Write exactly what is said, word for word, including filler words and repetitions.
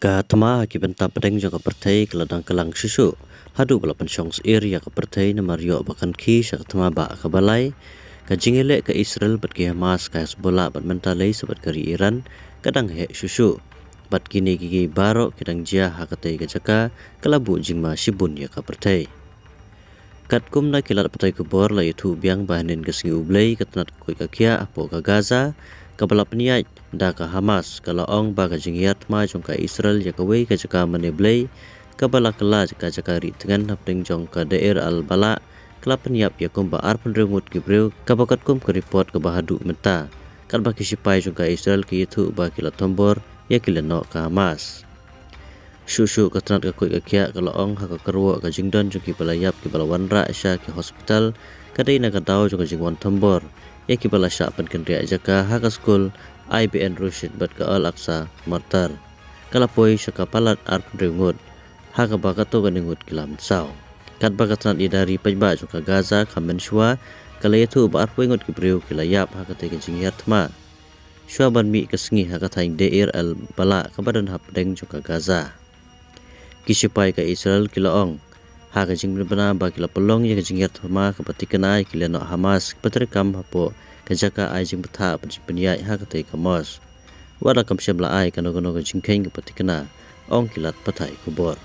Ka thma ha ki bynta pdeng jong ka pyrthei ka la dang kylang shuh shuh haduh ba la pynshong syier ïa ka pyrthei namar ïoh ba kan khie sha ka thma ba ka balai. Ka jingïaleh ka Israel bad ki Hamas, ka Hezbollah bad mynta lei sa bad ka ri Iran ka dang heh shuh shuh. Bad kine ki baroh ki dang jia ha katei ka jaka ka la buh jingma shibun ïa ka pyrthei. Katkum na ki lad pathai khubor la ïathuh biang ba hynnin ka sngi U Blei ka tnat ka koit ka khiah hapoh ka Gaza kaba la pynïaid da ka Hamas ka la ong ba ka jinghiar thma jong ka Israel ïa kawei ka jaka mane blei kaba la kylla ka jaka rieh tngen hapdeng jong ka Deir al-Balah ka la pynïap ïa kumba arphew hynriew ngut ki briew, kaba katkum ka report kaba haduh mynta. Katba ki sipai jong ka Israel ki ïathuh ba ki la thombor ïa ki lehnoh ka Hamas. Shuh shuh ka tnat ka koit ka khiah ka la ong ha ka kyrwoh ka jingdon jong kiba la ïap kiba la wanrah sha ki hospital ka dei na ka daw jong ka jingwan thombor ïa kiba la shah pynkynriah jaka ha ka skul Ibn Rushd bad ka Al-Aqsa Martyr ka la poi sha ka palat arphew hynriew ngut, ha kaba katto katne ngut ki la mynsaw. Katba ka tnat ïada ri paidbah jong ka Gaza ka mynshwa ka la ïathuh ba arphew ngut ki briew ki la ïap ha katei ka jinghiar thma. Shuwa ban mih ka sngi ha ka thaiñ Deir al-Balah kaba don hapdeng jong ka Gaza. Ki sipai ka Israel ki la ong ha ka jingbna ba ki la pynlong ïa ka jinghiar thma kaba thikna ïa ki lehnoh Hamas kiba treikam hapoh ka jaka ai jingbthah bad jingpynïaid ha katei ka mosque. Wat la kam shym la ai kano kano ka jingkheiñ kaba thikna, ong ki lad pathai khubor.